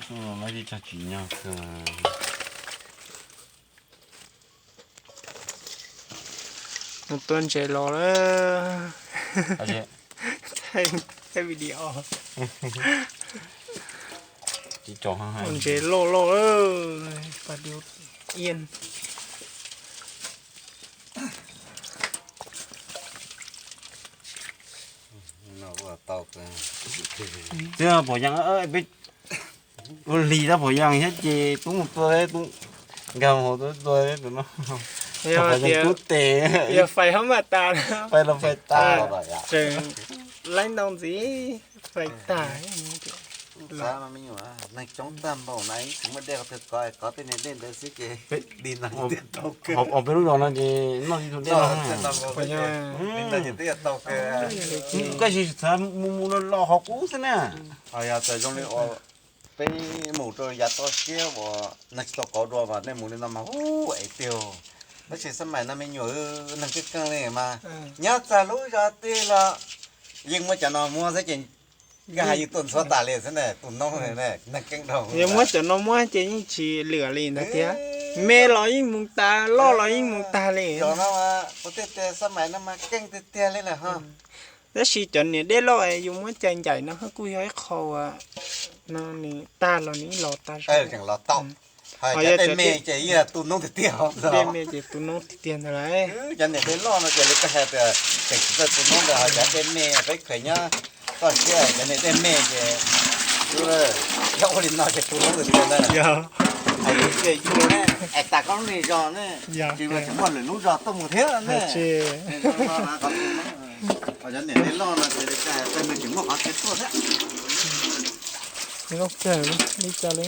Mus tua ntses los lawm. Thaij video. Ntses loj loj lawm. Twb pom yaj, peb ua hlis tab pom yaj thiab ces tub mus tua, tub nkag hauv tua tus no. Pom yaj tub tes, yog fais hab mas tas, fais los fais tas, tseem laib ntau ntxiv, fais tas. Xav me nyuam, neeg coob tag npaum na, tsis muaj dej qhov twg kov, kov tej niag dej ntawd xwb ces li no tiag tau kawg. Hauv peb lub zos no ces noj tib tug dej no. Li no ces twb yog tau kawg. Koj tsis xav mus mus los los hauv qub xwb na. Yog txawm zoo li uas peb mus rau yav toj siab uas neeg tsis tau kauv dua mas nej mus li no mas hu ev tiag. Tab sis xab mais no me nyuam neeg keej keej li mas nyob txog lub zos twg los yeej muab cov no muab xwb ces nkag hais yeej tuaj ntxhuav tas li xwb na, tus noob neeg keej dhau. Yog muab cov no muab ces yeej tsis lwm li ntag tiag. Me los yeej mus tas, loj los yeej mus tag li. Cov no mas kuv thiaj tias xab mais no mas keej tiag tiag li lawm ho. Tab sis cov niam dej loj yus muab cais ncaim no kuj yog ib qho uas no nws tag los nws ib los tag zog. Tseem los tau. Ho yog cov dej me ces yog tus noob tiag tiag, dej me ces tus noob tiag tiag ntag lauj. Cov niam dej loj no ces li koj hais tias tseem tsis txawj tus noob ntawd, ho cov dej me peb khaws nyob toj siab, cov niam dej me ces yog ua li no ces tus noob tiag tiag ntag. Hais tias yus ne, es tas koj lub niag zos ne, tsis mas tseem muaj lwm lub zos tuaj mus thiab ne. Cov niam dej loj no ces li koj hais tias nws tseem muaj qhov kev tuaj thiab. Li cas li?